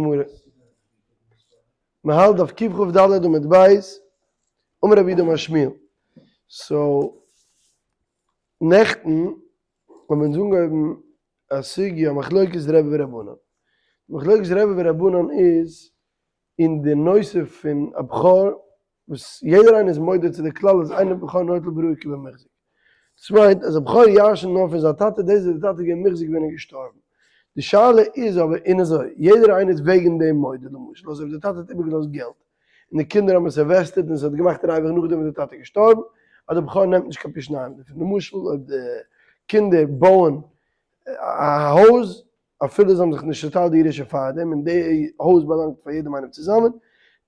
גמרא. מ'האלט דף קכ"ד עמוד ב', אמר רב יהודה אמר שמואל. so, נעכטן האבן אונז אנגעהויבן א סוגיא א מחלוקת רבי ורבנן. מחלוקת רבי ורבנן איז אין די נושא פון א בכור וואס יעדער איינער איז מודה צו די כלל אז אין הבכור נוטל בראוי כבמוחזק. דאס מיינט אז א בכור ירש'נט נאר פון זיין טאטע דאס וואס די טאטע איז געווען מוחזק ווען ער איז געשטארבן. די שאלה איז אבער אין אזוי יעדער איינער איז וועגן דעם מודה למשל אז אויב די טאטע האט איבערגעלאזט געלט און די קינדער האבן עס invested און עס האט געמאכט ריווח נאכדעם וואס די טאטע איז געשטארבן אז די בכור נעמט נישט קיין פי שניים דערפון למשל אויב די קינדער בויען א הויז אפילו זיי האבן זיך נישט צוטיילט די ירושה פארדעם און די הויז באלאנגט פאר יעדעם איינעם צוזאמען,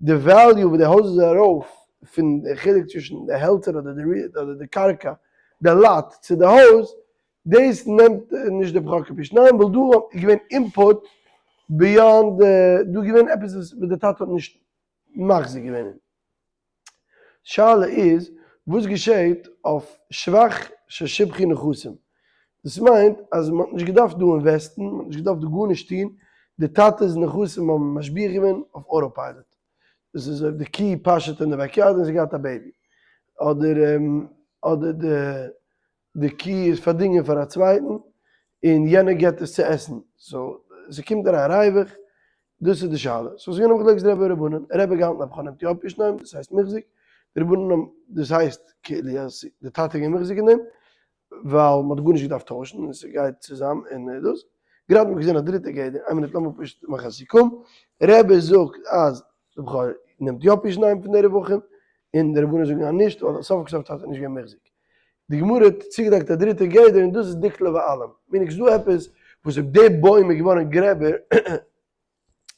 די value וואס די הויז איז ארויף פון די חילוק צווישן די העלצער אדער די אדער די קרקע, די lot צו די הויז, דאס נעמט נישט די בכור קיין פי שניים ווייל דא איז געווען input beyond די, דא איז געווען עפעס וואס די טאטע האט נישט מחזיק געווען אין. שאלה איז וואס געשעהט אויף שבח ששיבחו נכסים? דאס מיינט אז מען האט נישט געדארפט דא invest ן, מען האט נישט געדארפט דא גארנישט טון, די טאטע'ס נכסים האבן משביח געווען אויף auto pilot, דאס איז אויב די קי פאשעט אין די backyard און זי געהאט א baby, אדער אדער די די קי איז פארדינגען פאר א צווייטן און יענער געט עס צו עסן, so ס'קומט אריין ריווח, דאס איז די שאלה. so ס'איז געווען א מחלוקת רבי ורבנן, רבי האט געהאלטן אז בכור נעמט יא פי שניים, דאס הייסט מוחזק, די רבנן האבן, דאס הייסט כאילו אז די טאטע איז געווען מוחזק אין דעם, ווייל מ'האט גארנישט געדארפט טוישן און ס'גייט צוזאם און דאס. גראדע האט מען געזען א דריטע גדר, איין מינוט לאמיר פשוט מאכן א סיכום, רבי זאגט אז די בכור נעמט יא פי שניים פון די רווחים, און די רבנן זאגן אז נישט, ווייל סוף כל סוף טאטע איז נישט געווען מוחזק. די גמרא האט צוגעלייגט א דריטע גדר און דאס איז דיקלא ואלם, meaning ס'איז דא עפעס וואס אויב די בוים איז געווארן גרעבער,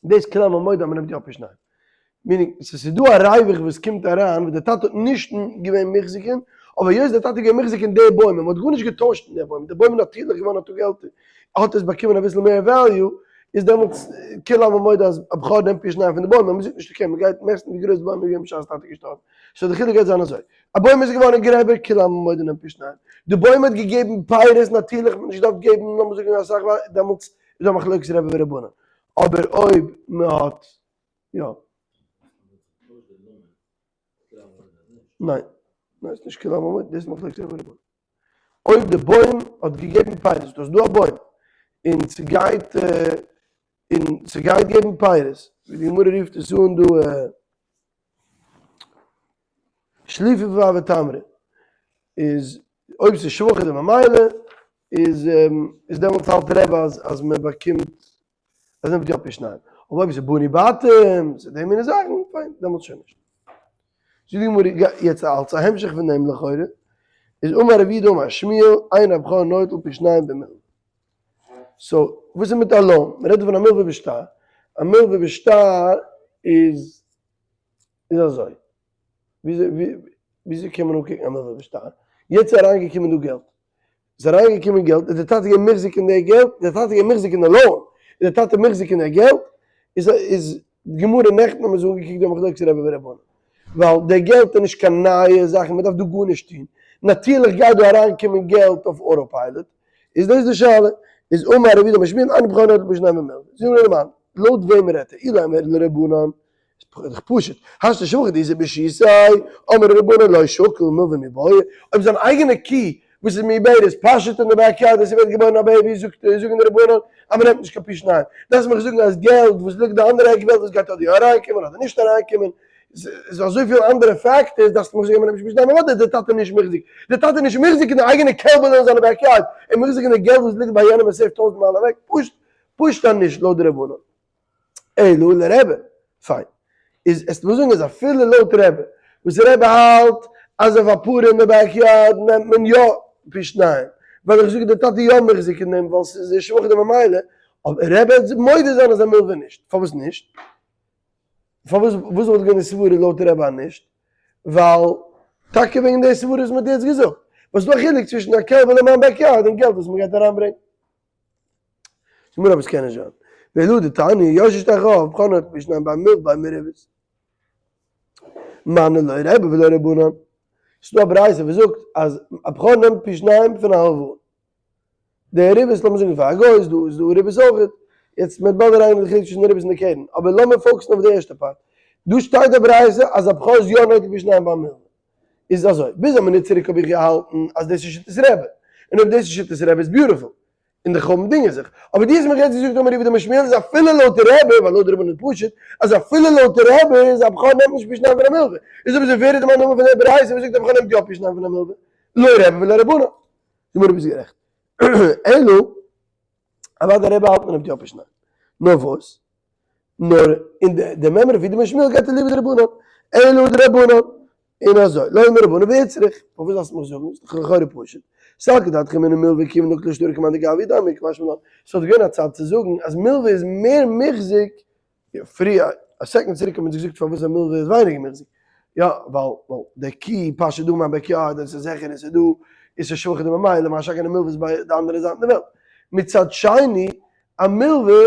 דאס כולי עלמא מודה אז מ'נעמט יא פי שניים. meaning ס'איז דא א ריווח וואס קומט אריין וואס די טאטע האט נישט געווען מוחזק אין, אבער היות די טאטע איז געווען מוחזק אין די בוים און מ'האט גארנישט געטוישט אין די בוים, די בוים איז נאטירליך געווארן א טאג עלטער, האט עס באקומען אביסל מער value, איז דעמאלטס כולי עלמא מודה אז א בכור נעמט פי שניים פון די בוים, און מ'זאגט נישט okay מ'גייט מעסטן ווי גרויס די בוים איז געווען בשעת טאטע איז געשטארבן. so די חילוק גייט זיין אזוי, א בוים איז געווארן גרעבער כולי עלמא מודה נעמט פי שניים, די בוים האט געגעבן פירות נאטירליך מ'האט נישט געדארפט געבן לאמיר זאגן אסאך ווייל דעמאלטס איז דא מחלוקת רבי ורבנן, אבער אויב מ'האט יא. ניין, ניין ס'נישט כולי עלמא מודה, דאס איז מחלוקת רבי ורבנן. אויב די בוים האט געגעבן פירות, דא איז דא א בוים און ס'גייט און ס'גייט געבן פירות, ווי די גמרא רופט עס אן דא שליפי פאר ותמרי, איז אויב ס'איז שבחא דממילא איז איז דעמאלטס האלט רבי אז אז מען באקומט אז נעמט יא פי שניים, אבער אויב ס'איז בנו בתים, ס'איז די מיני זאכן, פיין, דעמאלטס שוין נישט. זאגט די גמרא, יעצט אלץ א המשך פון דעם לכאורה, איז אמר רב יהודה אמר שמואל, אין הבכור נוטל פי שניים במלוה. so, וואס איז מיט א loan? מ'רעדט דא פון א מלוה בשטר. א מלוה בשטר איז איז אזוי. וויאזוי וויאזוי קען מען אנקוקן א מלוה בשטר? יעצט איז אריינגעקומען דא געלט. איז אריינגעקומען געלט, איז די טאטע געווען מוחזק אין די געלט, איז די טאטע געווען מוחזק אין די loan, איז די טאטע מוחזק אין די געלט, איז איז די גמרא נעכטן האבן מיר זיך אנגעקוקט די מחלוקת רבי ורבנן, ווייל די געלט איז נישט קיין נייע זאך און מען דארף דא גארנישט טון, נאטירליך גייט דא אריינקומען געלט אויף auto pilot, איז דאס די שאלה, איז אמר רב יהודה אמר שמואל אין הבכור נוטל פי שניים במלוה, זאגט די גמרא לויט וועם רעדט ער, אילימא לרבנן, איז דאך פשוט, השתא שבחא דאיתיה ברשותיה, אמרי רבנן לא שקיל מלוה מיבעיא, אויב זיין אייגענע קי וואס איז מעוברת פאשעט אין די backyard און ס'ווערט געבוירן א baby זאגט זאגן די רבנן אז מ'נעמט נישט קיין פי שניים, דארפסט מיך זאגן אז געלט וואס ליגט די אנדערע עק וועלט דאס גייט אדער יא אריינקומען אדער נישט אריינקומען, ס'איז אזויפיל אנדערע factors דארפסט מיך זאגן אז מ'נעמט נישט פי שניים, אוודאי איז די טאטע נישט מוחזק, די טאטע איז נישט מוחזק אין די אייגענע קעלבעלע אין זיינע backyard, ער איז מוחזק אין די געלט וואס ליגט ביי יענעם אין safe טויזענט מייל אוועק, פשוט פשוט אז נישט לויט די רבנן. אלא לרבי, פיין. איז עס מוז זאגן אז אפילו לויט רבי, וואס רבי האלט אז אויף א פרה אין די backyard נעמט מען יא פי שניים, ווייל איך זאג די טאטע יא מוחזק אין דעם ווייל ס'איז שבחא דממילא, אבער רבי וועט מודה זיין אז א מלוה נישט. פארוואס נישט? פארוואס וואס וואלט געווען די סברה לויט רבי אז נישט? ווייל טאקע וועגן די סברה וואס מ'האט יעצט געזאגט. ווייל ס'איז דא א חילוק צווישן א קעלבל אין מיין backyard און געלט וואס מ'גייט אריינברענגען. גמרא אבער ס'קען נישט זיין. ואלא דתניא יורשי שתי אחיו בכור נוטל פי שניים בין במלוה בין בריבית. מני לא רבי ולא רבנן. ס'דא א ברייתא וואס זאגט אז א בכור נעמט פי שניים פון א הלוואה. די ריבית לאמיר זאגן פאר א גוי איז דא איז דא ריבית אויכעט. יעצט מ'וועט באלד אריינגיין אין די חילוק צווישן די ריבית און די קרן, אבער לאמיר focus ן אויף די ערשטע part. דא שטייט די ברייתא אז א בכור איז יא נוטל פי שניים ביי מלוה. איז אזוי, ביז א מינוט צוריק האב איך געהאלטן אז דאס איז שיטת רבי, און אויב דאס איז שיטת רבי איז beautiful, און די חכמים דינגען זיך. אבער דו האסט מיך יעצט געזאגט אמר רב יהודה אמר שמואל איז אפילו לויט רבי, ווייל לויט רבנן איז פשוט אז אפילו לויט רבי איז א בכור נעמט נישט פי שניים פון א מלוה. איז אויב אזוי ווער איז די מאן דאמר פון די ברייתא וואס זאגט א בכור נעמט יא פי שניים פון א מלוה? לא רבי ולא רבנן. די גמרא ביסט גערעכט. אלא אוודאי רבי האלט מען נעמט יא פי שניים. נאר וואס? נאר אין די מימרא רב יהודה אמר שמואל גייט אליבא דרבנן. אלא דרבנן. און אזוי, לא אמר רבנן ואיצטריך, פארוואס דארפסטו מיך זאגן? ס'איז דאך לכאורה פשוט. סלקא דעתך אמינא מלוה כיון דנקטיה שטרא כמאן דגביה דמי קא משמע לן. ס'וואלט געווען א צד צו זאגן אז מלוה איז מער מוחזק, פריער א second צוריק האט מען געזאגט פארוואס א מלוה איז ווייניגער מוחזק, יא ווייל ווייל די קי פאשעט דא אין מיין backyard און ס'איז זיכער און ס'איז דא און ס'איז שבחא דממילא, מה שאין כן א מלוה איז ביי די אנדערע זייט אין די וועלט. מצד שני א מלוה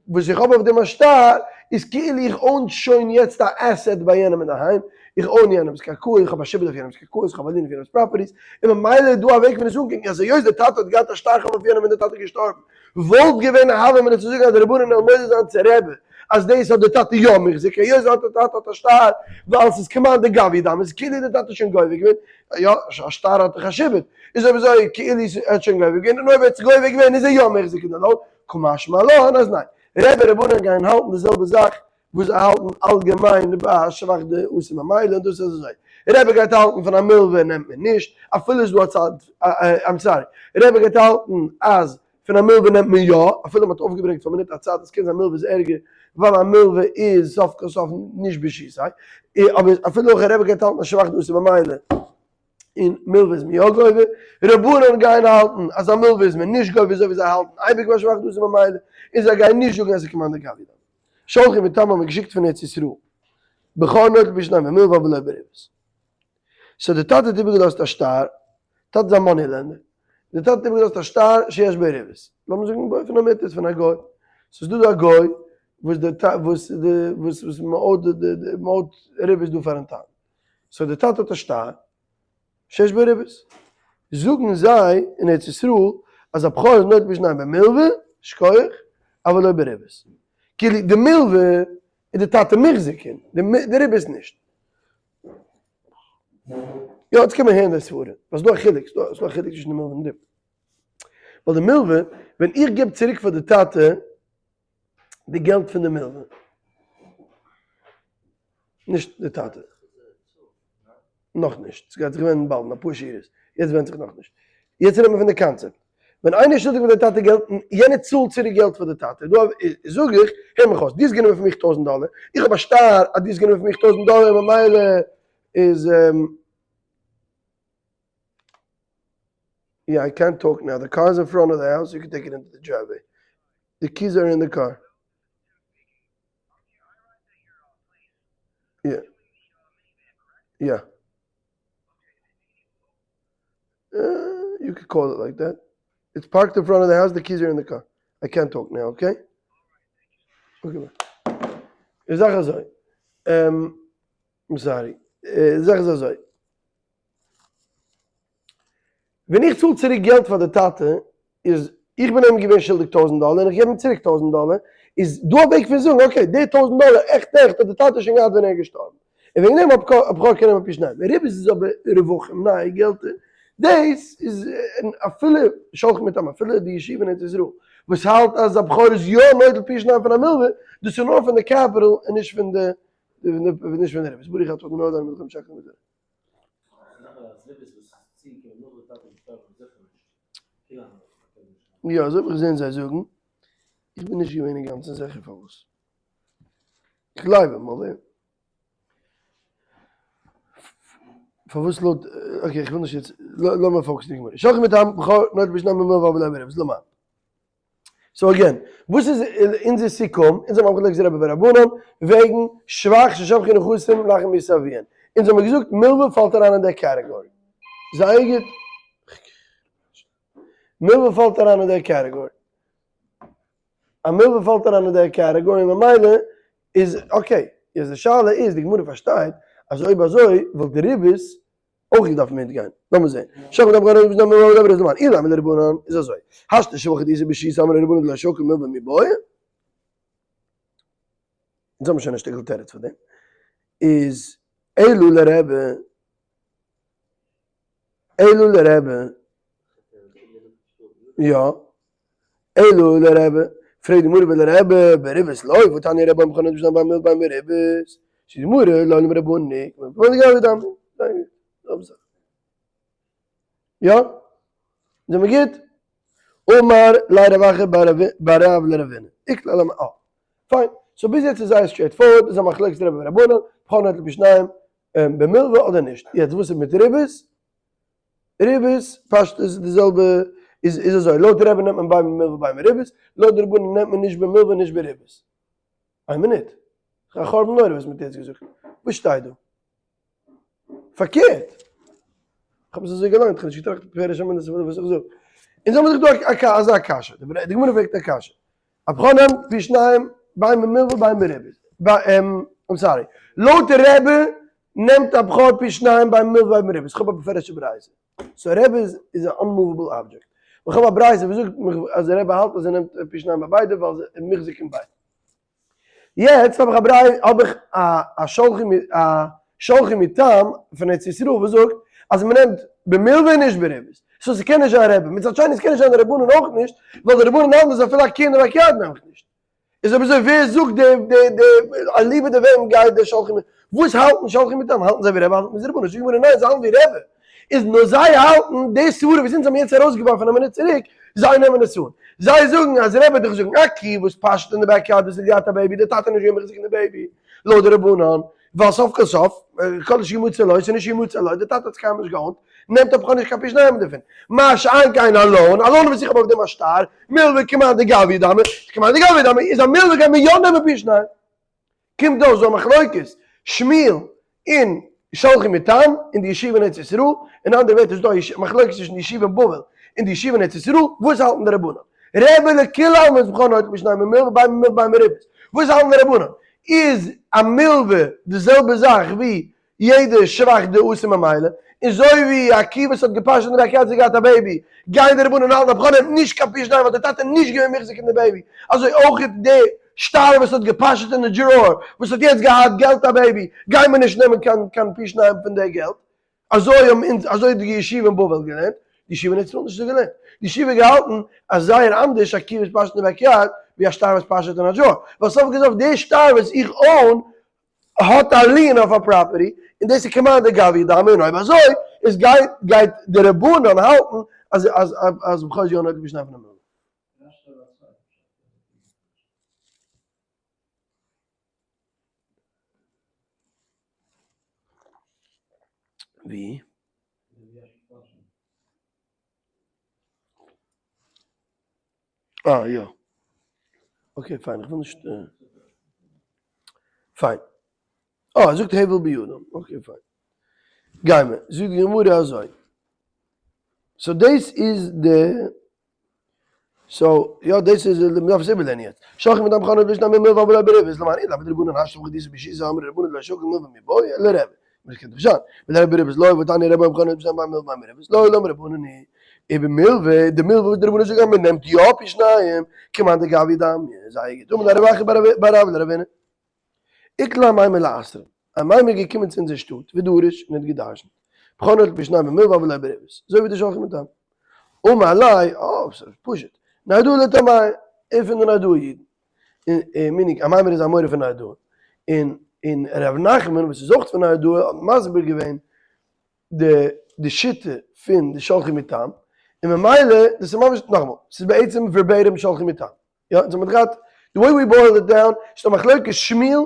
וואס איך האב אויף דעם א שטר איז כאילו איך own שוין יעצט א asset ביי יענעם אינדערהיים, איך own יענעמס קרקעות, איך האב א שעבוד אויף יענעמס קרקעות, איך האב א lien אויף יענעמס properties, און ממילא איז דא א וועג פון עס אנקוקן אז היות דער טאטע האט געהאט א שטר חוב אויף יענעם און דער טאטע איז געשטארבן, וואלט געווען א הוה אמינא צו זאגן אז די רבנן וועלן מודה זיין צו רבי אז דאס האט דער טאטע יא מחזיק, היות דער טאטע האט א שטר ווייל ס'איז כמאן דגביה דמי, ס'איז כאילו דער טאטע איז שוין גובה געווען, יא, א שטר האט דאך א שעבוד, איז אויב אזוי כאילו ער האט שוין גובה געווען, און אויב ער האט גובה געווען איז ער יא מחזיק אין די loan, קא משמע לן אז ניין, רבי רבנן גייען האלטן די זעלבע זאך וואס זיי האלטן אלגעמיין ביי שבח דאתי ממילא און דאס איז אזוי, רבי גייט האלטן פון א מלוה נעמט מען נישט, אפילו איז דא א צד, I'm sorry, רבי גייט האלטן אז פון א מלוה נעמט מען יא, אפילו מען האט אויפגעברענגט פאר מינוט א צד אז קען זיין מלוה איז ערגער ווייל א מלוה איז סוף כל סוף נישט ברשות, אבער אפילו אויך רבי גייט האלטן אז שבח דאתי ממילא און מלוה איז מען יא גובה, רבנן גייען האלטן אז א מלוה איז מען נישט גובה אזוי ווי זיי האלטן אייביג ביי שבח דאתי ממילא, און זיי גייען נישט זאגן אז ס'איז כמאן דגביה דמי. שלחו מטעמם האט מען געשיקט פון ארץ ישראל, בכור נוטל פי שניים במלוה ולא בריבית. so די טאטע האט איבערגעלאזט א שטר, טאטע איז א money lender, די טאטע האט איבערגעלאזט א שטר שיש בו ריבית, לאמיר זאגן באופן אמיתית פון א גוי, ס'איז דא דא א גוי וואס די וואס די וואס וואס מ'האט די מ'האט ריבית דא פארן טאטן, so די טאטע האט א שטר שיש בו ריבית, זאגן זיי אין ארץ ישראל אז א בכור איז נוטל פי שניים במלוה, שכוח, אבל לא בריבית. כאילו די מלוה איז די טאטע מחזיק אין, די ריבית נישט. יא, יעצט קען מען הערן די סברה, ווייל ס'דא א חילוק, ס'דא א חילוק צווישן די מלוה און די ריבית. ווייל די מלוה, ווען איך גיב צוריק פאר די טאטע די געלט פון די מלוה, נישט די טאטע, נאכנישט, ס'גייט זיך ווענדן באלד אין אפאר שורות, יעצט ווענדט זיך נאכנישט. יעצט רעדט מען פון די קאנצעפט. ווען איינער איז שולדיג פאר די טאטע געלט און יענער צאלט צוריק געלט פאר די טאטע, דא זאג איך, הער מיך אויס, דו האסט גענומען פון מיך טויזנט דאלער, איך האב א שטר אז דו האסט גענומען פון מיך טויזנט דאלער ממילא איז יא, איי קענט טאלק נאו, די קאר איז אין פראנט אוו די האוז, יו קען טעיק איט אינטו די דרייוועי, די keys are in the car. יא. יא. you can call it like that. It's parked in front of the house, the keys are in the car. איי קענט טאלק נאו, okay? Okay bye. די זאך אזוי, I'm sorry, די זאך איז אזוי, ווען איך צאל צוריק געלט פאר די טאטע, איז איך בין אים געווען שולדיג טויזנט דאלער און איך געב אים צוריק טויזנט דאלער, איז דא א וועג פון זאגן okay די טויזנט דאלער עכט עכט האט די טאטע שוין געהאט ווען ער איז געשטארבן, און וועגן דעם האב בכור קען נעמען פי שניים, ריבית איז אבער רווחים, נייע געלטער, דאס איז אפילו שלחו מטעמם, אפילו די ישיבה אין ארץ ישראל וואס האלט אז א בכור איז יא נוטל פי שניים פון א מלווה, דאס איז נאר פון די קעפיטל און נישט פון די נישט פון די ריבית, ברוך אתה ה' אלוהינו מלך העולם שהכל נהיה בדברו. יא, אזוי האב איך געזען זיי זאגן, איך בין נישט געווען אינגאנצן זיכער פארוואס. איך גלייב אים אבער. פארוואס לויט, okay איך וויל נישט יעצט, לאמיר focus ן די גמרא. שלחו מטעמם בכור נוטל פי שניים במלוה אבל לא בריבית, למאי. so again, וואס איז אונזער סיכום? אונז האבן מחלוקת רבי ורבנן וועגן שבח ששבחו נכסים לאחר מיתת אביהן. אונז האבן געזאגט מלוה פאלט אריין אין דער category. זייער גוט. מלוה פאלט אריין אין דער category. א מלוה פאלט אריין אין דער category ממילא איז okay. יעצט די שאלה איז, די גמרא פארשטייט אז אויב אזוי וואלט די ריבית אויך געדארפט מיטגיין. לאמיר זען. שכב דארף גיין אויב איז דער איז אזוי. השתא שבחא דאיתיה ברשותיה אמרי רבנן דלא שקיל מלוה מיבעיא. אונז האבן שוין א שטיקל תירוץ פאר דעם, איז אלא לרבי, אלא לרבי, יא, אלא לרבי, פרעגט די גמרא ולרבי בריבית לא, והתניא רבי אומר בכור נוטל פי שניים בין במלוה בין בריבית, זאגט די גמרא לעולם רבנן היא, יא? זעמיר גוט? אמר ליה רב אחא בר רב לרבינא, איקלע למ א. פיין, so ביז יעצט איז זייער straight forward, איז א מחלוקת רבי ורבנן, בכור נוטל פי שניים במלוה אדער נישט. יעצט וואס איז מיט ריבית? ריבית פשט איז די זעלבע, איז איז אזוי, לויט רבי נעמט מען בין במלוה בין בריבית, לויט די רבנן נעמט מען נישט במלוה נישט בריבית. איין מינוט, א חורבן נורא וואס מ'האט יעצט געזאגט. וואס שטייט דא? פארקערט! כ'האב עס אזוי געליינט, כ'האב נישט געטראכט בפירוש א מינוט וואס איך זאג. אונז האבן זיך דא אזא קשיא, די גמרא פרעגט א קשיא, הבכור נעמט פי שניים בין במלוה בין בריבית, I'm sorry, לויט די רבי נעמט הבכור פי שניים בין במלוה בין בריבית, כ'האב א בפירוש'ע ברייתא, so רבי איז א unmovable object, און כ'האב א ברייתא וואס זאגט אז די רבי האלט אז ער נעמט פי שניים ביי ביידע ווייל זיי מוחזק אין ביידע. יעצט האב איך א בריי האב איך א א שלחי מ א שלחי מטעם פון ארץ ישראל וואס זאגט אז מען נעמט במלוה און נישט בריבית, so ס'קען נישט זיין רבי, מצד שני ס'קען נישט זיין די רבנן אויך נישט, ווייל די רבנן האלטן אז אפילו א קינד און א קייט נעם איך נישט. איז אויב אזוי ווער זאגט די די די אליבא דוועם גייט די שלחי מ וואס האלטן שלחי מטעם האלטן זיי ווי רבי האלטן ווי די רבנן? זאגט די גמרא ניין זיי האלטן ווי רבי איז נאר זיי האלטן די סברה וואס אונז האבן יעצט ארויסגעווארפן א מינוט צוריק, זיי נעמען עס אן. זיי זאגן אז רבי האט דאך געזאגט א קי וואס פאשעט אין די backyard וואס האט געהאט א baby, די טאטע איז נישט געווען מחזיק אין די baby, לויט די רבנן, ווייל סוף כל סוף, כל שימצא לו, ס'איז נישט שימצא לו, די טאטע האט עס קיינמאל נישט גע own ט, נעמט אויף נישט קיין פי שניים דערפון. מה שאין כן א loan, א loan וואס איך האב אויף דעם א שטר, מלוה כמאן דגביא דמי, כמאן דגביא דמי, איז א מלוה גייט מען יא נעמען פי שניים. קומט אויס דא א מחלוקת שמואל און שלחי מתם אין די ישיבה אין ארץ ישראל, אין אנדערע ווערטער איז דא א מחלוקת צווישן די ישיבה אין בבל און די ישיבה אין ארץ ישראל, וואס האלטן די רבנן? רבי לכולי עלמא איז בכור נוטל פי שניים במלוה בין במלוה בין בריבית, וואס האלטן די רבנן? איז א מלוה די זעלבע זאך ווי יעדע שבח דאתי ממילא, און זוי ווי א קי וואס האט געפאשעט אין די backyard זי געהאט א baby, גייען די רבנן האלטן אז בכור נעמט נישט קיין פי שניים ווייל די טאטע איז נישט געווען מוחזק אין די baby, אזוי אויך די שטר וואס האט געפאשעט אין די drawer וואס האט יעצט געהאט געלט א baby, גייען מיר נישט נעמען קיין קיין פי שניים פון די געלט, אזוי האבן אונז אזוי האט די ישיבה אין בבל געלערנט, די ישיבה אין ארץ ישראל האט נישט אזוי געלערנט, די ישיבה האט געהאלטן אז זייער אנדערש א קי וואס פאשעט אין די backyard ווי א שטר וואס פאשעט אין א drawer, ווייל סוף כל סוף די שטר וואס איך own האט א lien אויף א property, און דאס איז כמאן דגביא דמי, און אויב אזוי איז גייט גייט די רבנן האלטן אז אז אז בכור איז יא נוטל פי שניים פון א מלוה. ווי? אה יא. okay פיין איך וויל נישט פיין. אה ער זאגט הבל בידם. okay פיין. גיימער. זאגט די גמרא אזוי. so דאס איז די so יא דאס איז די מ'דארף עס איבערלערנען יעצט. שלחו מטעם בכור נוטל פי שניים במלוה אבל לא בריבית למאן אילא דרבנן השתא וכדאיתא בשותא אמרי רבנן דלא שקיל מלוה מיבעיא לרבי. מיר קען דאך זיין. ולרבי בריבית לא והתניא רבי אומר בכור נוטל פי שניים בין במלוה בין בריבית לעולם רבנן היא. איבער מלוה, די מלוה וואס די רבנן זאגן אז מען נעמט יא פי שניים, כמאן דגביא דמי, זייער גוט, אמר ליה רב אחא בר רב לרבינא, איקלע אמימר לאתרין, אמימר איז געקומען צו אונזער שטאט, ודרש, און האט געדרשנט, בכור נוטל פי שניים במלוה אבל לא בריבית, אזוי ווי די שלחי מטעם. אמר ליה, אה, ס'איז פשוט, נהרדעא לטעמיה, ער פון די נהרדעא אידן, און meaning אמימר איז א אמורא פון נהרדעא, און און ר' נחמן וואס איז אויך פון נהרדעא האט מסביר געווען די די שיטה פון די שלחי מטעם, און ממילא דאס איז ממש, נאכאמאל, ס'איז בעצם verbatim שלחי מטעם, יא, אונז האמיר געהאט, the way we boil it down, ס'איז דא מחלוקת שמואל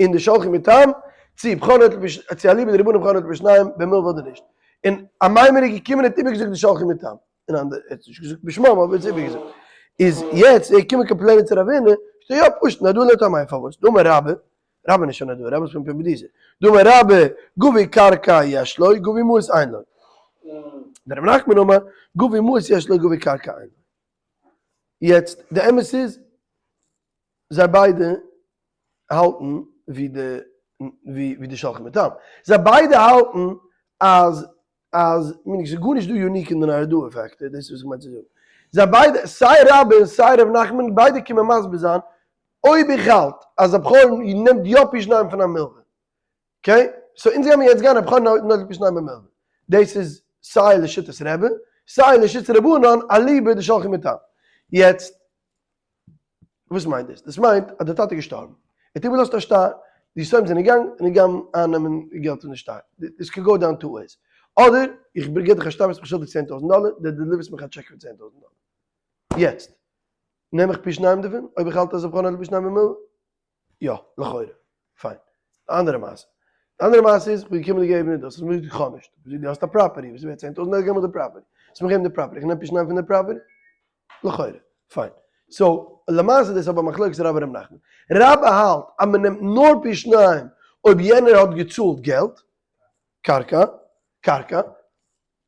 און די שלחי מטעם, צו בכור נוטל פי, צו אליבא דרבנן בכור נוטל פי שניים במלוה אדער נישט, און אמימר איז געקומען און האט איבערגעזאגט די שלחי מטעם, און אנדערע, ער האט נישט געזאגט בשמם אבער ער האט עס איבערגעזאגט, איז יעצט ער געקומען complain ען צו רבינא, זאגט ער יא פשוט נהרדעא לטעמיה פארוואס דאמר רבה, רבה נישט נהרדעא, רבה איז פון פומבדיתא, דאמר רבה גובה קרקע יש לו גובה מעות אין לו, ורב נחמן אמר גובה מעות יש לו גובה קרקע אין לו. יעצט די אמת איז זיי ביידע האלטן ווי די ווי די שלחי מטעם, זיי ביידע האלטן אז אז meaning ס'איז גארנישט דא unique אין די נהרדעא factor, דאס איז וואס איך מיין צו זאגן. זיי ביידע, סיי רבה און סיי ר' נחמן, ביידע קומען מסביר זיין. אויב איך האלט אז א בכור נעמט יא פי שניים פון א מלווה, okay? So אונז גיימיר יעצט גיין א בכור נוטל פי שניים במלווה. דאס איז סיי לשיטת רבי, סיי לשיטת רבנן אליבא דשלחו מתם. יעצט, וואס מיינט דאס? דאס מיינט אז דער טאטע איז געשטארבן, ער האט איבערגעלאזט א שטר, די יתומים זענען געגאנגען און געגאנגען אייננעמען געלט פון די שטר. This can go down two ways. אדער איך געב דיך א שטר וואס מיך שולדיג 10,000 דאלער, דו deliver סט מיך א טשעק פון 10,000 דאלער. יעצט, נעם איך פי שניים דערפון? אויב איך האלט אז איך האב פי שניים במלוה? יא, לכאורה. פיין. די אנדערע מעשה. די אנדערע מעשה איז, איך בין געקומען דיר געבן דאס, האסט מיר געזאגט איך האב נישט. דו האסט א property וואס איז ווערט 10,000 דאלער, געב מיר די property. האסט מיר געגעבן די property, איך נעם פי שניים פון די property? לכאורה. פיין. So, למעשה איז דאס אבער מחלוקת רבה און ר' נחמן. רבה האלט אז מען נעמט נאר פי שניים אויב יענער האט געצאלט געלט, קרקע, קרקע,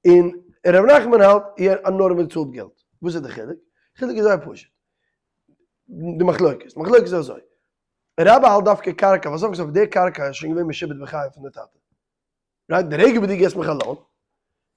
און ר' נחמן האלט אז נאר אויב מען צאלט געלט. וואס איז די חילוק? חילוק איז זייער פשוט. די מחלוקת, די מחלוקת איז אזוי. רבה האלט דווקא קרקע, ווייל סוף כל סוף די קרקע איז שוין געווען משועבד בחייו פון די טאטע. Right? די רגע וואס דו געבסט מיך א loan,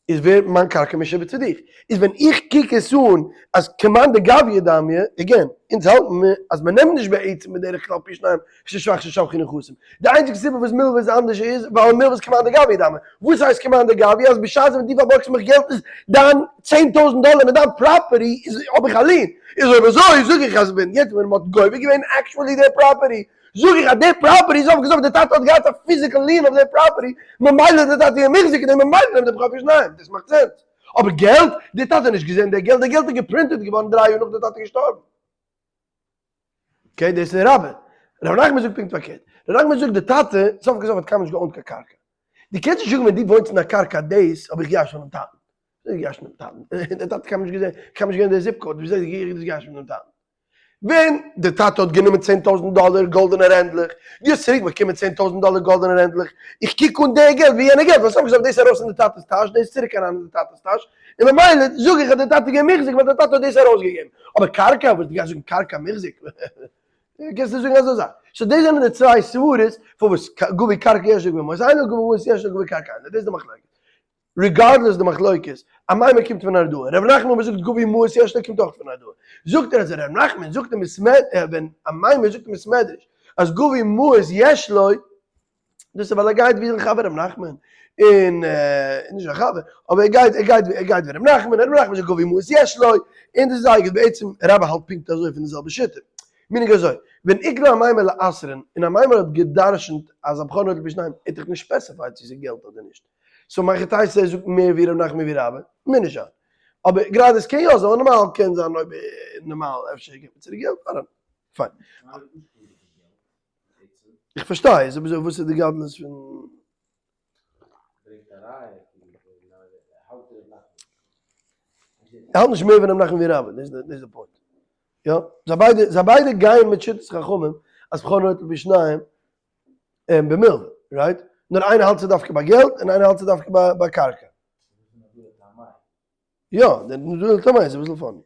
איז ווערט מיין קרקע משועבד צו דיך. איז ווען איך קוק עס אן אז כמאן דגביא דמיא, again, אונז האלטן מיר אז מען נעמט נישט בעצם בדרך כלל פי שניים ששבח ששבחו נכסים. די איינציגסטע סיבה וואס מלוה איז אנדערש איז ווייל מלוה איז כמאן דגביא דמיא. וואס הייסט כמאן דגביא? אז בשעת ווען דו פארבארגסט מיך געלט איז דיין 10,000 דאלער מיט דיין property איז האב איך א lien. איז אויב אזוי זאג איך אז ווען יעצט ווען מען האט גובה געווען actually די property זאג איך אז די property איז אויפגעזאגט די טאטע האט געהאט א physical lien אויף די property ממילא איז די טאטע איר מחזיק אין דעם ממילא נעמט די בכור פי שניים. דאס מאכט sense. אבער געלט? די טאטע האט נישט געזען די געלט, די געלט איז גע print עט געווארן דריי יאר נאך די טאטע איז געשטארבן. Okay, דאס איז רבה. ר' נחמן זאגט פונקט פארקערט. ר' נחמן זאגט די טאטע, סוף כל סוף האט קיינמאל נישט גע own ט קיין קרקע. דו קענסט נישט זאגן ווען דו וואוינסט אין א קרקע דאס האב איך געירשט פונעם טאטן. ווי האסטו געירשט פונעם טאטן? די טאטע האט קיינמאל נישט געזען, קיינמאל נישט געווען די zip code, וויאזוי האסטו דאס געירשט פונעם טאטן? ווען די טאטע האט גענומען 10,000 דאלער גאלדענע רענדלעך, דו האסט צוריק באקומען 10,000 דאלער גאלדענע רענדלעך, איך קוק אן די געלט ווי יענע געלט, וואס האב איך געזאגט דאס ארויס אין די טאטע'ס טאש, דאס צוריק אריין אין די טאטע'ס טאש, און ממילא זאג איך אז די טאטע איז געווען מוחזק ווייל די טאטע האט דאס ארויסגעגעבן, אבער קרקע, וואס דו גייסט זאגן קרקע מוחזק, קענסט נישט זאגן אזא זאך. So דאס זענען די צוויי סברות פארוואס גבי קרקע יש לו גבי מעות אין לו גבי מעות יש לו גבי קרקע אין לו, דאס איז די מחלוקת. Regardless די מחלוקת, אמימר קומט פון נהרדעא, ר' נחמן וואס זאגט גבי מעות יש לו קומט אויך פון נהרדעא. זאגט ער אז ר' נחמן זאגט אין בית מד ווען אמימר זאגט אין בית מדרש אז גבי מעות יש לו, דאס איז ווייל ער גייט ווי זיין חבר ר' נחמן, און נישט זיין חבר, אבער ער גייט ער גייט ער גייט ווי ר' נחמן, ר' נחמן זאגט גבי מעות יש לו, און דאס איז זייער גוט, בעצם רבה האלט פונקט אזוי פון די זעלבע שיטה. מיינונג אזוי, ווען איקלע אמימר לאסר'ן, און אמימר האט גע'דרש'נט אז הבכור נוטל פי שניים, ער האט דאך נישט specified צו ס'איז געלט אדער נישט. So מהיכי תיתי ער זאגט מער ווי ר' נחמן ווי רבה, מוז נישט זיין. אבער גראדע עס קען יא זיין, ווייל נארמאל קען זיין אויב נארמאל אפשר געבט מען צוריק געלט, I don't know. פיין. איך פארשטיי, איז אויב אזוי וואס איז די גדלות פון. ער האלט נישט מער פון ר' נחמן ווי רבה, דאס איז די point. יא, זיי ביידע, זיי ביידע גייען מיט שיטת חכמים אז בכור נוטל פי שניים במלוה, right? נאר איינער האלט ס'איז דווקא ביי געלט און איינער האלט ס'איז דווקא ביי קרקע. יא, דער נדור לטעמיה איז אביסל funny.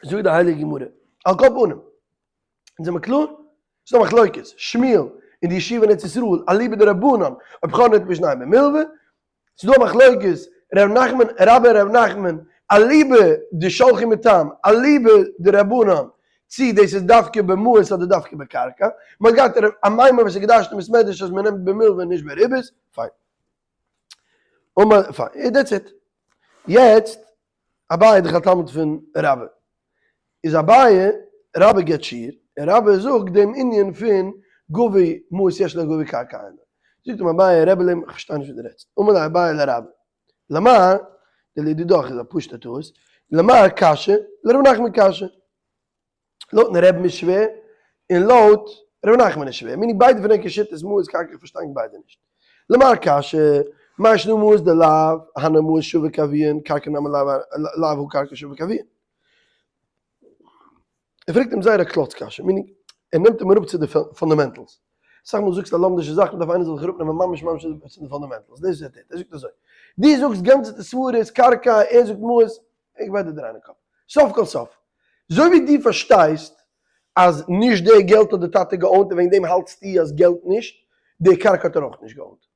זאגט די הייליגע גמרא, על כל פנים, אונז זעמער קלאר? ס'איז דא מחלוקת, שמואל און די ישיבה אין ארץ ישראל, אליבא דרבנן, אויב בכור נוטל פי שניים במלוה, ס'איז דא א מחלוקת, ר' נחמן, רבה ר' נחמן, אליבא דשלחו מתם, אליבא דרבנן, צי דאס איז דווקא במעות אדער דווקא בקרקע, מ'האט געהאט אמימר וואס איז געדרש'ט אין בית מדרש אז מ'נעמט במלוה און נישט בריבית, פיין. אמר, פיין, that's it. יעצט, אביי איז דאך א תלמיד פון רבה. איז אביי, רבה גיבט שיעור, און רבה זאגט דעם ענין פון גבי מעות יש לו גבי קרקע אין לו. זאגט אים אביי, רבי לעבן, איך פארשטיי נישט וואס דו רעדסט. אמר ליה אביי לרבה, למר, לדידך איז א פשוט'ע טעות, למר קשיא, לר' נחמן קשיא. לויטן רבי'ן איז שווער, און לויט ר' נחמן איז שווער. מיינונג ביידע פון ענקער שיטות מעות קרקע איך פארשטיי ענק ביידע נישט. למר קשיא, מאי שנא מעות דלאו הני מעות שביק אבוהון, קרקע נמי לאו הא קרקע שביק אבוהון. ער פרעגט אים זייער א קלאץ קשיא, meaning ער נעמט אים אראפ צו די fundamentals. אסאך מאל זאגסטו א לומדישע זאך, מ'דארף איינער זאל דיך אראפנעמען ממש ממש צו די fundamentals. דאס איז ער טוט. ער זאגט אזוי, דו זאגסט גאנצעטע סברות, קרקע, ער זאגט מעות, איך ביידע דרייען די קאפ. סוף כל סוף, אזוי ווי דו פארשטייסט אז נישט די געלט האט די טאטע גע own ט און וועגן דעם האלטסטו אז געלט נישט, די קרקע האט ער אויך נישט גע own ט.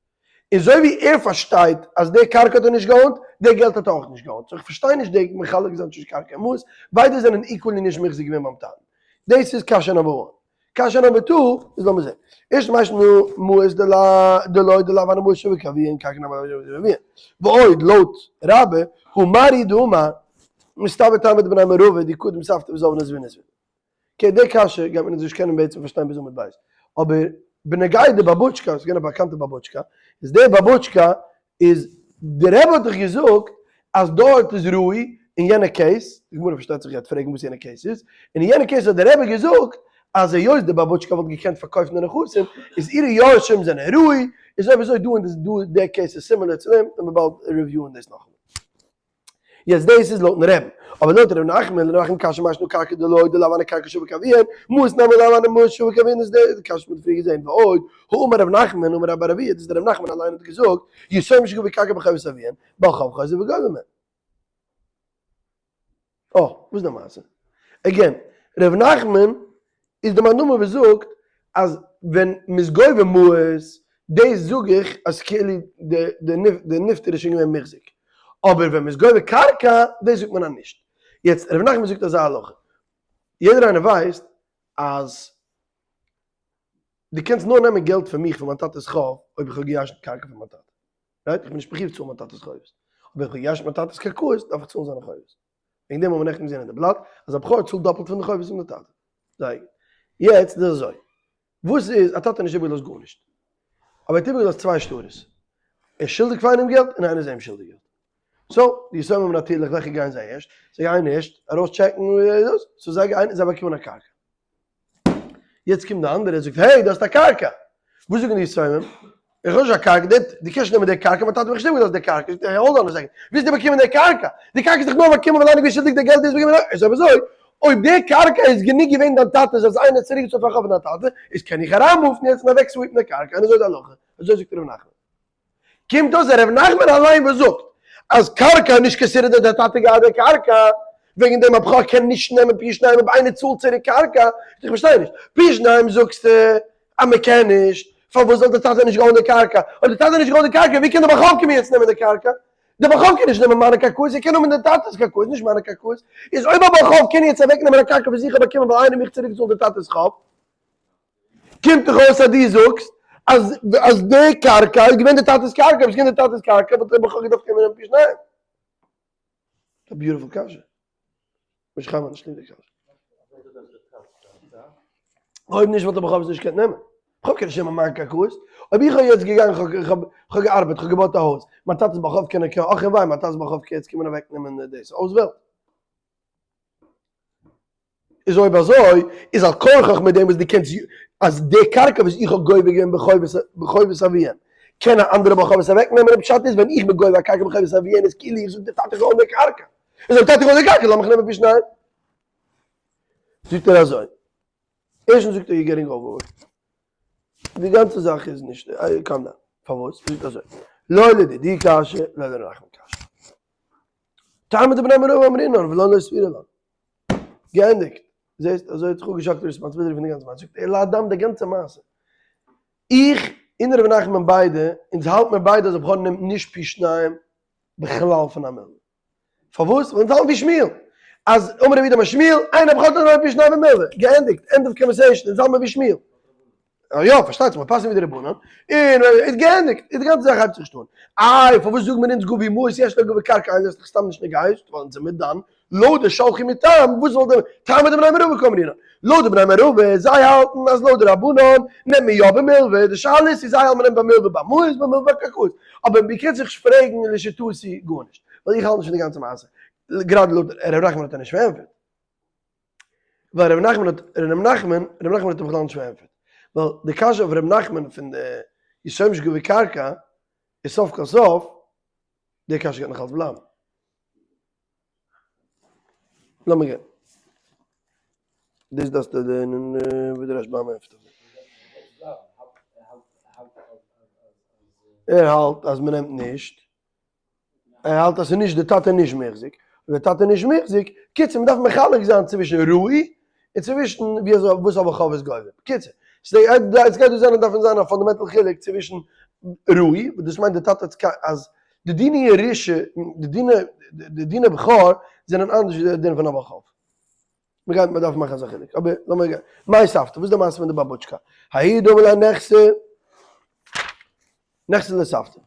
אזוי ווי ער פארשטייט אז די קרקע האט ער נישט גע own ט, די געלט האט ער אויך נישט גע own ט. so איך פארשטיי נישט די מחלק זיין צווישן קרקע און מעות, ביידע זענען equally נישט מוחזק געווען ביים טאטן. דאס איז קשיא number one. קשיא number two איז לאמיר זען. ערשט מאי שנא מעות דלא דלאו הני מעות שוו כאביהן קרקע נמי לאו שוה כאביהן. ועוד לויט רבה הא מר הוא דאמר מסתברא טעמא דבני מערבא דקדים סבתא וזבנה זבינא זבינא. okay די קשיא גייט מען אונז נישט קענען בעצם פארשטיין ביז עמוד ב'. אבער בנוגע די באבוטשקא, ס'איז געווען א באקאנטע באבוטשקא, איז די באבוטשקא איז די רבי האט דאך געזאגט אז דארט איז ראוי אין יענע case, די גמרא פארשטייט זיך גייט פרעגן וואס יענע case איז, און אין יענע case האט די רבי געזאגט אז היות די באבוטשקא וואלט געקענט פארקויפן די נכסים איז אירע יורשים זענען ראוי, איז אויב אזוי דא און דא די case איז similar צו דעם, וועלן מיר באלד review ען דאס נאכאמאל. יעצט דאס איז לויטן רעבן, אבער לויט ר' נחמן, ר' נחמן קשיא מאי שנא קרקע דלא דלאו הני קרקע שוה כאביהן, מעות נמי לאו הני מעות שוה כאביהן איז די קשיא וואס מ'האט פריער געזען, ועוד, האמר ר' נחמן אמר רבה בר אבוה, דאס איז ר' נחמן אליין האט געזאגט, יתומים שגבו קרקע בחובת אביהן, בעל חוב חוזר וגובה מהן. אה, וואס איז די מעשה? again, ר' נחמן איז די מאן דאמר וואס זאגט אז ווען מ'איז גובה מעות, דאס זאג איך אז כאילו די נפטר איז שוין געווען מוחזק, אבער ווען מ'איז גובה קרקע, דאס זאגט מען אז נישט. יעצט, ר' נחמן זאגט אזא הלכה, יעדער איינער ווייסט אז דו קענסט נאר נעמען געלט פון מיך פון מיין טאטע'ס חוב אויב איך האב געירשנט קרקע פון מיין טאטע, right? איך בין נישט מחיוב צאלן מיין טאטע'ס חובות, אבער איך האב געירשנט מיין טאטע'ס קרקעות דארף איך צאלן זיינע חובות. וועגן דעם האבן מיר נעכטן געזען אין די בלאט אז א בכור צאלט דאפלט פון די חובות פון די טאטע. זייער גוט. יעצט איז אזוי. וואס איז, א טאטע האט נישט איבערגעלאזט גארנישט. אבער ער האט איבערגעלאזט צוויי שטרות. ער איז שולדיג פאר איינעם געלט און איינער איז אים שולדיג געלט. so, די יתומים נאטירליך וועלכע גייען זיי ערשט? זיי גייען ערשט ארויס טשעקן דאס. so זיי גייען און זיי באקומען א קרקע. יעצט קומט די אנדערע און זאגט, hey, דו האסט א קרקע! וואס זאגן די יתומים? איך האב נישט א קרקע, דו קענסט נעמען די קרקע, מיין טאטע האט מיך נישט איבערגעלאזט די קרקע. זאגט ער, hold on a second, ווי האסטו באקומען די קרקע? די קרקע איז דאך נאר באקומען ווייל איינער געווען שולדיג די געלט, דו האסט באקומען, איז אויב אזוי, אויב די קרקע איז גענוג געווען דיין טאטע'ס אז איינער האט צוריקגעצאלט פאר חוב פון דיין טאטע, איז קען איך אריינ move ן יעצט און אוועק sweep ן די קרקע, און אזוי איז די הלכה, אזוי זאגט ר' נחמן. קומט אויס ר' נחמן אליין וואס זאגט אז קרקע איז נישט considered אז דער טאטע געהאט די קרקע, וועגן דעם א בכור קען נישט נעמען פי שניים אויב איינער צאלט צוריק קרקע, איך פארשטיי נישט, פי שניים זאגסטו אז מען קען נישט, פארוואס זאל דער טאטע נישט גע own די קרקע? אויב דער טאטע האט נישט גע own די קרקע ווי קען דער בכור קומען יעצט נעמען די קרקע? דער בכור קען נישט נעמען מיינע קרקעות, ער קען האבן דער טאטע'ס קרקעות, נישט מיינע קרקעות, איז אויב א בכור קען יעצט אוועק נעמען א קרקע וואס איך האב באקומען ווייל איינער האט מיך צוריק געצאלט דער טאטע'ס חוב, קומט דאך אויס אז דו זאגסט אז אז די קרקע איז געווען די טאטע'ס קרקע, אויב ס'איז געווען די טאטע'ס קרקע וואלט ר' בכור געדארפט קומען נעמען פי שניים. א beautiful קשיא. משה חיים האט נישט ליב די קשיא. אויב נישט וואלט ר' בכור עס נישט געקענט נעמען. בכור קען נישט נעמען מיין קרקעות. אויב איך האב יעצט געגאנגען איך האב איך האב געארבעט איך האב געבויט א הויז, מיין טאטע'ס בעל חוב קען ער קען אך און וויי מיין טאטע'ס בעל חוב קען יעצט קומען אוועק נעמען דאס אויס וועלט. איז אויב אזוי איז על כרחך מיט דעם וואס דו קענסט אז די קרקע וואס איך האב גובה געווען בחובת אביהם קען א אנדערע בעל חוב עס אוועק נעמען, די פשט איז ווען איך בין גובה א קרקע בחובת אביהם איז כאילו איך זאג די טאטע געוואלט די קרקע, איז אויב טאטע געוואלט די קרקע לאמיך נעמען פי שניים. זאגט ער אזוי, ערשטנס זאגט ער you're getting overworked, די גאנצע זאך איז נישט, calm down, פארוואס? זאגט אזוי, לא לדידי קשיא לא לר' נחמן קשיא. טעמא דבני מערבא אמרינן ולא לא סבירא לן. געענדיגט. זעסט, אזוי האט זיך אפגעשאקלט responsibility פון די גאנצע מעשה. זאגט ער לאדם די גאנצע מעשה. איך און ר' נחמן ביידע, אונז האלט מיר ביידע אז א בכור נעמט נישט פי שניים בכלל פון א מלוה. פארוואס? ווייל אונז האלטן ווי שמואל. אז אמר רב יהודה אמר שמואל, אין הבכור נוטל פי שניים במלוה. געענדיגט. end of conversation. אונז האלט מיר ווי שמואל. יא, פארשטייט זיך, מיר פאסן ווי די רבנן, און איז געענדיגט, איז די גאנצע זאך הייבט זיך נישט אן. איי, פארוואס זאגן מיר אונז גבי מעות יש לו גבי קרקע אין, דאס איז דאך סתם נישט נוגע, ווייל אונז זעמיר דן לויט די שלחי מטעם, וואס וואלט דער טעמא דבני מערבא קאמרינן? לויט די בני מערבא, זיי האלטן אז לויט די רבנן נעמט מען יא במלוה, די שאלה איז צו זיי האלטן מ'נעמט במלוה ביי מעות, במלוה ביי קרקעות, אבער מ'קען זיך נישט פרעגן לשיטתי גארנישט, ווייל איך האלט נישט פון די גאנצע מעשה, גראדע לויט ר' נחמן האט ער נישט פארענטפערט. ווייל ר' נחמן האט ר' נחמן ר' נחמן האט אים בכלל נישט פארענטפערט, ווייל די קשיא אויף ר' נחמן פון די יתומים שגבו קרקע איז סוף כל סוף די קשיא גייט נאכאלץ בלייבן. לאמיר גיין. דאס דארפסטו לערנען ווי די רשב"ם ענטפערט אויף דעם. ער האלט אז מ'נעמט נישט. ער האלט אז ס'איז נישט די טאטע נישט מחזיק, און די טאטע נישט מחזיק, קיצור מ'דארף מחלק זיין צווישן ראוי און צווישן ווי אזוי וואס א בעל חוב איז גובה, בקיצור, ס'גייט דא זיין דארפן זיין א fundamental חילוק צווישן ראוי, וואס דאס מיינט די טאטע האט אז די דיני ירושה, די דיני די דיני בכור זענען אנדערש ווי די דין פון א בעל חוב. מ'גייט מ'דארף מאכן אזא חילוק, אבער לאמיר גיין. מאי סבתא, וואס איז די מעשה פון די באבוטשקא? ההיא דאמר ליה נכסי נכסי לסבתא.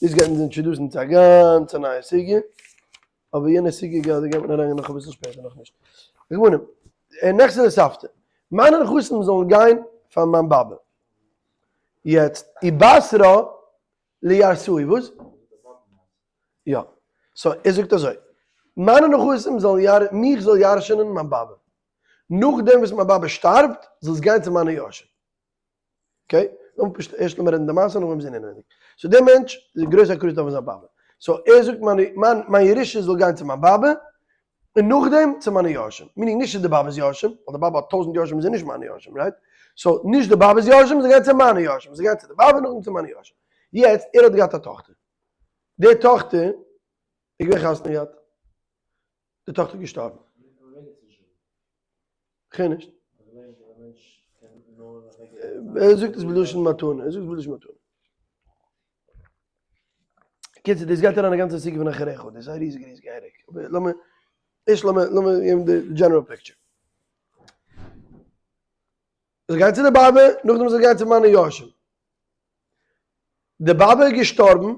דאס גייט אונז introduce ן צו א גאנצע נייע סוגיא, אבער יענע סוגיא גייט מען אריינגיין נאך אביסל שפעטער נאכנישט. על כל פנים, נכסי לסבתא. מיינע נכסים זאלן גיין פאר מיין באבע. יעצט, ובתרה לירתאי, וואס? יא. so ער זאגט אזוי, מיינע נכסים זאלן יר מיך זאל ירש'ענען מיין באבע. נאכדעם וואס מיין באבע שטארבט, זאל עס גיין צו מיינע יורשים. okay? לאמיר פשוט ערשט לאמיר רעדן די מעשה נאכדעם זען אינעווייניג. so דער מענטש איז גרויס הכרת טוב פון זיין באבע. so ער זאגט מיין מיין מיין ירושה זאל גיין צו מיין באבע, און נאכדעם צו מיינע יורשים. meaning נישט צו די באבע'ס יורשים, ווייל די באבע האט טויזנט יורשים און זיי זענען נישט מיינע יורשים, right? so נישט די באבע'ס יורשים, זיי גייען צו מיינע יורשים. זיי גייען צו די באבע נאכדעם צו מיינע יורשים. יעצט, ער האט געהאט א טאכטער. די טאכטער איז געווען חתונה געהאט. די טאכטער איז געשטארבן. כ'הער נישט. ער זאגט עס בלשון מתנה, ער זאגט עס בלשון מתנה. קיצור, דאס גייט אריין א גאנצע סוגיא פון אחריך, דאס איז א ריזיגע ריזיגע headache. אבער לאמיר, ערשט לאמיר, לאמיר געבן די general picture. זאל גיין צו די באבע, נאכדעם זאל גיין צו מיינע יורשים. די באבע איז געשטארבן,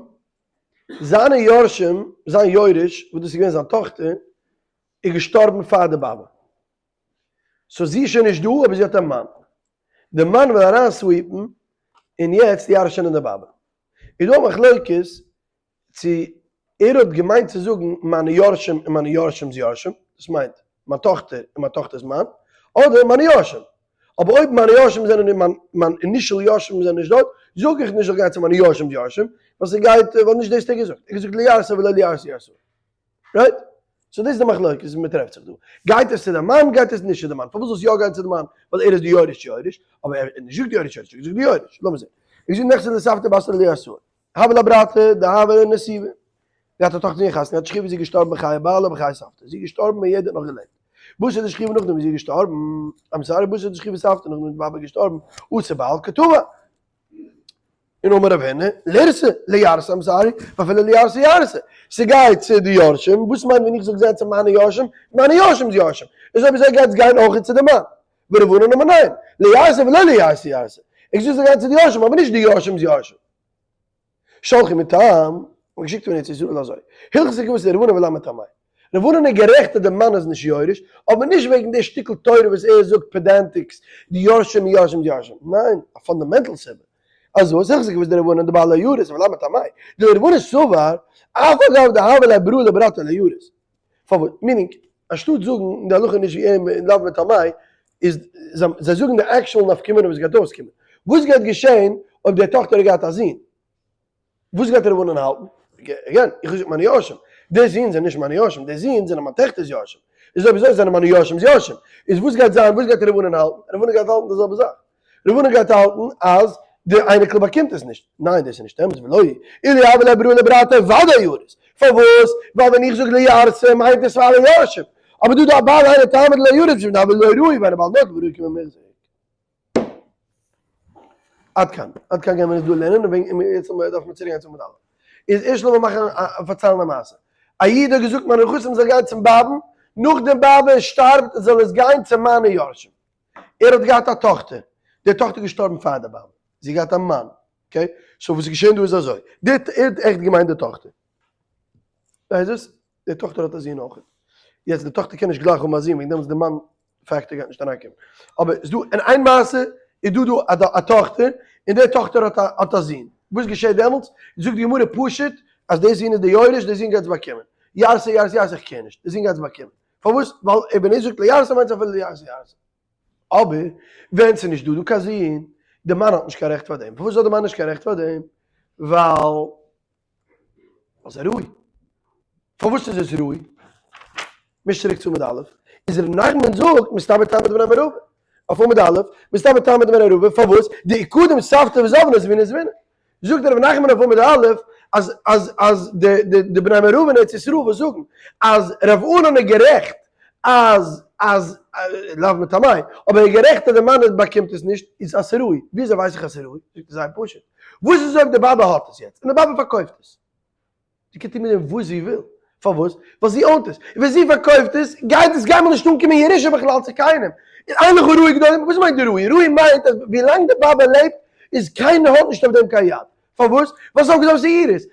זיינע יורשים, זיין יורש, וואס דאס איז געווען זיין טאכטער, איז געשטארבן פאר די באבע. so זי איז שוין נישט דא, אבער זי האט א מאן. די מאן וויל אריין sweep ן און יעצט ירש'ענען די באבע. איז דא א מחלוקת צו ער האט געמיינט צו זאגן מיינע יורשים און מיינע יורשים'ס יורשים, דאס מיינט מיין טאכטער און מיין טאכטער'ס מאן, אדער מיינע יורשים. אבער אויב מיינע יורשים זענען אין מיין מיין initial יורשים זענען נישט דארט, זאג איך נישט איך גיי צו מיינע יורשים'ס יורשים, ווייל ס'גייט ווייל נישט דאס האט ער געזאגט, ער האט געזאגט לירתא ולא לירתי ירתאי. right? so דאס איז די מחלוקת וואס מ'טרעפט זיך דא. גייט עס צו די מאן גייט עס נישט צו די מאן. פארוואס זאל עס יא גיין צו די מאן? ווייל ער איז די יורש יורש. אבער ער האט נישט געזאגט יורש יורש, ער האט געזאגט די יורש. לאמיר זען. ער האט געזאגט נכסי לסבתא בתרה לירתאי. הוה לה ברתא דהוה נסיבא. געהאט א טאכטער און חתונה געהאט שכיבא איז זי געשטארבן בחיי בעלה ובחיי סבתא. זי איז געשטארבן ווען יעדער האט נאך געלעבט. בתר דשכיבא נאכדעם איז זי געשטארבן. I'm sorry בתר דשכיבא סבתא נאכדעם איז די באבע געשטארבן. אתא בעל קא תבע. און אמר רב הונא, לירתא, לירתא, I'm sorry, ואפילו לירתי ירתאי. ס'גייט צו די יורשים, וואס מיינט ווען איך זאג זיי צו מיינע יורשים? מיינע יורשים'ס יורשים. איז אויב אזוי גייט עס גיין אויך צו די מאן. ורבנן אמרי ניין, לירתא ולא לירתי ירתאי. איך זאג ס'גייט צו די יורשים אבער נישט די יורשים'ס יורשים. שלחו מטעם, מ'האט געשיקט פון ארץ ישראל אזוי. הלכתא כוותיה דרב הונא ולאו מטעמיה. רב הונא איז גערעכט אז די מאן איז נישט יורש, אבער נישט וועגן די שטיקל תורה וואס ער זאגט pedantics, די יורשים און יורשים'ס יורשים. ניין, א fundamental סיבה. אז וואס? הלכתא כוותיה דרב הונא דבעל לא ירית ולאו מטעמיה. דרב הונא סבר, אף על גב דהוה ליה ברא לברתיה לא ירית. פארוואס? meaning, אנשטאט זאגן די הלכה איז נישט ווי אים און לאו מטעמיה, איז זיי זאגן די actual נפקא מינה וואס גייט אויסקומען. וואס גייט געשען אויב די טאכטער האט געהאט א זון? וואס גייט רב הונא האלטן? again, איך האב געזאגט מיינע יורשים. די זין זענען נישט מיינע יורשים, די זין זענען מיין טעכטער'ס יורשים. איז אויב אזוי זענען מיינע יורשים'ס יורשים. איז וואס גייט זיין, וואס גייט רב הונא האלטן? רב הונא גייט האלטן די זעלבע זאך. רב הונא גייט האלטן אז די אייניקל באקומט עס נישט. ניין דאס איז נישט אמת ולא היא אילו הוה ליה ברא לברתיה ודאי ירית. פארוואס? ווייל ווען איך זאג לירתא מיינט עס פאר אלע יורשים. אבער דא דא א בעל היינו טעמא דלא ירית משום דהוה לא ראי ואין הבעל נוטל וראי כממוחזק. עד כאן. עד כאן גייען מיר עס דא לערנען און וועגן יעצט דארף מען צוריק גיין צום עמוד א'. איז ערשט לאמיר מאכן א פארציילן א מעשה. א איד האט געזאגט מיינע נכסים זאל גיין צום באבען, נאכדעם באבע שטארבט זאל עס גיין צו מיינע יורשים. ער האט געהאט א טאכטער, די טאכטער איז געשטארבן פאר די באבע, זי האט געהאט א מאן, okay, so וואס איז געשען דא איז אזוי, די ער האט עכט געמיינט די טאכטער, ווייסט וואס, די טאכטער האט א זון אויך, יעצט די טאכטער קען נישט גלייך האבן א זון וועגן דעם איז די מאן factor גייט נישט אריינקומען, אבער איז דא אין איין מעשה איז דא דא א טאכטער און די טאכטער האט א האט א זון, וואס געשעט דעמאלטס, זאגט די גמרא פשוט אז די זון איז די יורש, די זון גייט עס באקומען, ירתא ירתא ירתא איך care נישט, די זון גייט עס באקומען. פארוואס? ווייל ווען ער זאגט לירתא מיינט עס אפילו לירתי ירתאי. אבער ווען ס'איז נישט דא דא קיין זון, די מאן האט נישט קיין רעכט פאר דעם. פארוואס האט די מאן נישט קיין רעכט פאר דעם? ווייל ס'איז ראוי. פארוואס איז עס ראוי? מיש צוריק צו עמוד א'. איז ר' נחמן זאגט מסתבר טעמא דבני מערבא. אויף עמוד א', מסתבר טעמא דבני מערבא, פארוואס? דאי קדים סבתא וזבנה זבינא זבינא. זאגט ר' נחמן אויף עמוד א' אז אז אז די די די בני מערבא אין ארץ ישראל וואס זאגן אז ר' ענן איז גערעכט. אז אז לאו מטעמיה, אבער ער איז גערעכט אז די מאן באקומט עס נישט, איז אז ס'ראוי. וויאזוי ווייס איך אז ס'ראוי? זאגט ער זייער פשוט. וואס איז אויב די באבע האט עס יעצט, און די באבע פארקויפט עס? זי קען טון מיט דעם וואס זי וויל. פארוואס? ווייל זי own ט עס. און ווען זי פארקויפט עס, גייט עס קיינמאל נישט אנקומען ירושה בכלל צו קיינעם. און אין לך ראוי גדול, וואס מיינט די ראוי? ראוי מיינט אז ווילאנג די באבע לעבט איז קיינער האט נישט אויף דעם קיין יד. פארוואס? ווייל סוף כל סוף ס'איז אירס.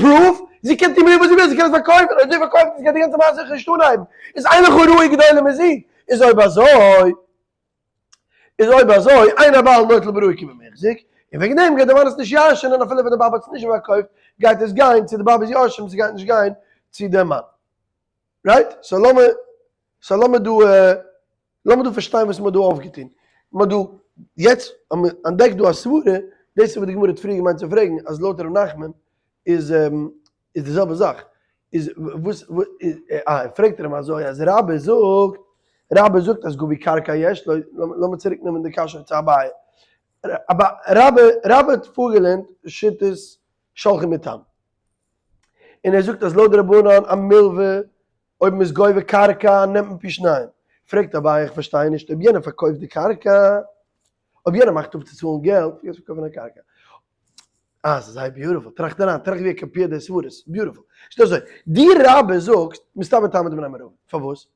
proof? זי קען טון מיט דעם וואס זי וויל, זי קען עס פארקויפן, אויב זי פארקויפט עס גייט די גאנצע מעשה זיך נישט אנהייבן. איז אין לך ראוי גדולה מזו. איז אויב אזוי, איז אויב אזוי, אין הבעל נוטל בראוי כבמוחזק, און וועגן דעם גייט די מאן עס נישט ירש'ענען אפילו ווען די באבע האט עס נישט פארקויפט, גייט עס גיין צו די באבע'ס יורשים, ס'גייט נישט גיין צו די מאן. right? so לאמיר, so לאמיר דא, לאמיר דא פארשטיין וואס מ'האט דא אויפגעטון. מ'האט דא, יעצט האט מען אנטדעקט דא א סברה, דאס איז וואס די גמרא האט פריער געמיינט צו פרעגן, אז לויט ר' נחמן איז איז די זעלבע זאך. איז וואס, אה, פרעגט ער אים אזוי, אז רבה זאגט, רבה זאגט אז גבי קרקע יש לו, לאמיר צוריק נעמען די קשיא צו אביי. רבה, רבה האט פארגעלערנט שיטת שלחו מתם. און ער זאגט אז לויט די רבנן א מלווה אויב מ'איז גובה קרקע נעמט מען פי שניים. פרעגט אביי איך פארשטיי נישט אויב יענער פארקויפט די קרקע, אויב יענער מאכט אפ צו צאלן געלט, ווי גייסטו פארקויפן א קרקע? אה ס'איז זייער beautiful, טראכט אריין, טראכט ווי ער קאפירט די סברות, beautiful. ס'איז אזוי, די רבי זאגט מסתבר טעמא דבני מערבא, פארוואס?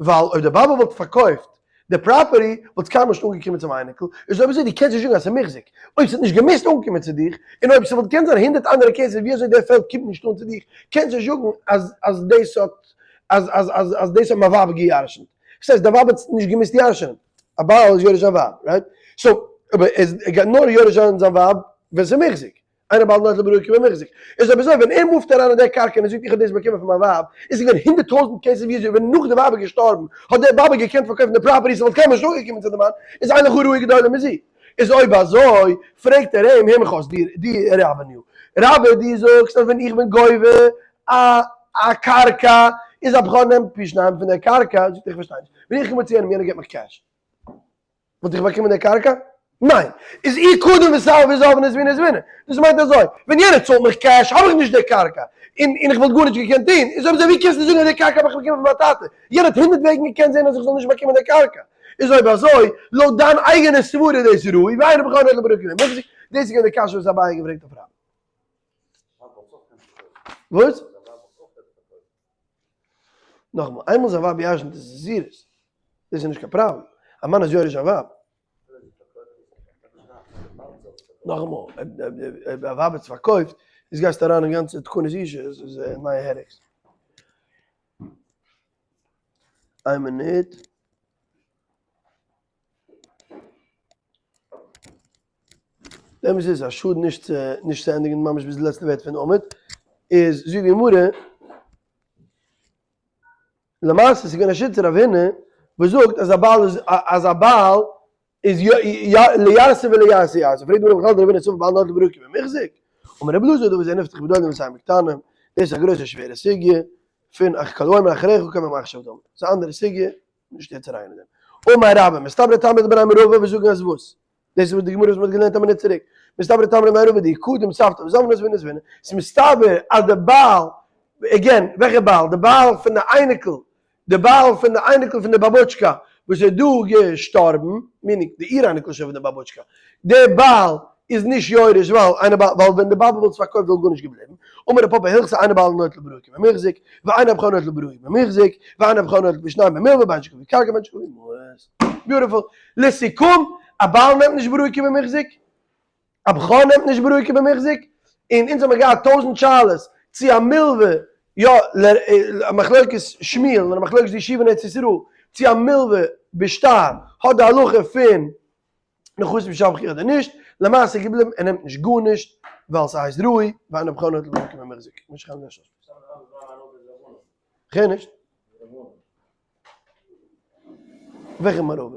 ווייל אויב די באבע וואלט פארקויפט די property וואלט עס קיינמאל נישט אנגעקומען צום אייניקל, איז אויב אזוי דו קענסט נישט זאגן אז ס'איז מוחזק, אויב ס'האט נישט געמוזט אנקומען צו דיך, און אויב ס'וואלט געקענט זיין הונדערט אנדערע cases ווי אזוי די פעלד קומט נישט אן צו דיך, קענסט נישט זאגן אז אז דאס האט אז אז אז אז דאס האט מיין ווייב גע'ירש'נט. ס'הייסט די ווייב האט נישט געמוזט ירש'נען. א בעל איז יורש זיין ווייב, right? so, אבער ער גייט נאר יורש זיין זיין ווייב ווען ס'איז מוחזק. אין הבעל נוטל בראוי כבמוחזק. איז אויב אזוי ווען ער move ט אריין אין דער קרקע און ער זאגט איך האב דאס באקומען פון מיין ווייב, איז געווען הונדערט טויזענט cases ווי אזוי ווען נאך די ווייב איז געשטארבן האט דער באבע געקענט פארקויפן די property ס'וואלט קיינמאל נישט אנגעקומען צו די מאן, איז אין לך ראיה גדולה מזו. איז אויב אזוי פרעגט ער אים הער מיך אויס דיר די רבניו רבה דו זאגסט אז ווען איך בין גובה א א קרקע איז א בכור נעמט פי שניים פון דער קרקע, זאגט ער איך פארשטיי נישט, ווען איך קום צו יענעם יענער געבט מיך cash. וואלט איך באקומען די קרקע? ניין! איז אי קדם וסאו וזאבן איז וינע איז וינע. דאס מיינט אזוי, ווען יענער צאלט מיך cash האב איך נישט די קרקע, און און איך וואלט גארנישט געקענט טון, איז אויב אזוי ווי קענסטו זאגן אז די קרקע האב איך באקומען פון מיין טאטע? יענער האט הונדערט וועגן געקענט זען אז איך זאל נישט באקומען די קרקע. איז אויב אזוי, לויט דיין אייגענע סברה איז דאס ראוי, ואין הבכור נוטל בראוי כבמוחזק, דאס איז געווען די קשיא וואס אביי האט געפרעגט אויף רבה. וואס? נאכאמאל, איינמאל זיין ווייב ירשנט איז עס אירס, דאס איז נישט קיין פראבלעם, א מאן איז יורש א ווייב. נאכאמאל, אויב א ווייב האט עס פארקויפט, איז גייסטו אריין אין גאנצע תקנות אישה, עס איז נייע headaches. איין מינוט. דעם איז א שאד נישט צו נישט צו ענדיגן ממש ביז די לעצטע ווערטער פון עמוד, איז זאגט די גמרא, למעשה איז געווען א שיטה רב הונא וואס זאגט אז א בעל איז אז א בעל איז לירסה ולירסה ירסה, פרעגט די גמרא בכלל דרב הונא סבר בעל נוטל בראוי כבמוחזק, אמר רבי אלעזר דבר זה נפתח בגדולים וסיי בקטנים, דאס איז א גרויסע שווערע סוגיא פון כל האומר אחריך כמחשב דמי, ס'איז א אנדערע סוגיא. נישט יעצט אריין אין דעם. אמר רבה, מסתברא טעמא דבני מערבא וואס זאגן אז וואס? דאס איז וואס די גמרא וואס מ'האט געלערנט א מינוט צוריק. מסתברא טעמא דבני מערבא דאי קדים סבתא וזבנה זבנה זבנה. ס'איז מסתבר אז די בעל, again, וועלכע בעל? די בעל פון די אייניקל, די בעל פון די אייניקל פון די באבוטשקא וואס איז דא געשטארבן, meaning די איר אייניקל שוין פון די באבוטשקא, די בעל איז נישט יורש ווייל איינער בעל ווייל ווען די באבע וואלט עס פארקויפט וואלט גארנישט געבליבן, אמר רב פפא הלכתא אין הבעל נוטל בראוי כבמוחזק, ואין הבכור נוטל בראוי כבמוחזק, ואין הבכור נוטל פי שניים במלוה בין שגבו קרקע בין שגבו מעות. beautiful. לסיכום, א בעל נעמט נישט בראוי כבמוחזק, א בכור נעמט נישט בראוי כבמוחזק, און אונז האמיר געהאט טויזנט שאלות צו א מלוה יא א מחלוקת שמואל און א מחלוקת די ישיבה אין ארץ ישראל צו א מלוה בשטר האט די הלכה פון נכסים משבחין אדער נישט, למעשה איז געבליבן ער נעמט נישט גארנישט ווייל ס'הייסט ראוי, ואין הבכור נוטל בראוי כבמוחזק. כ'הער נישט. וועלכע מערבא?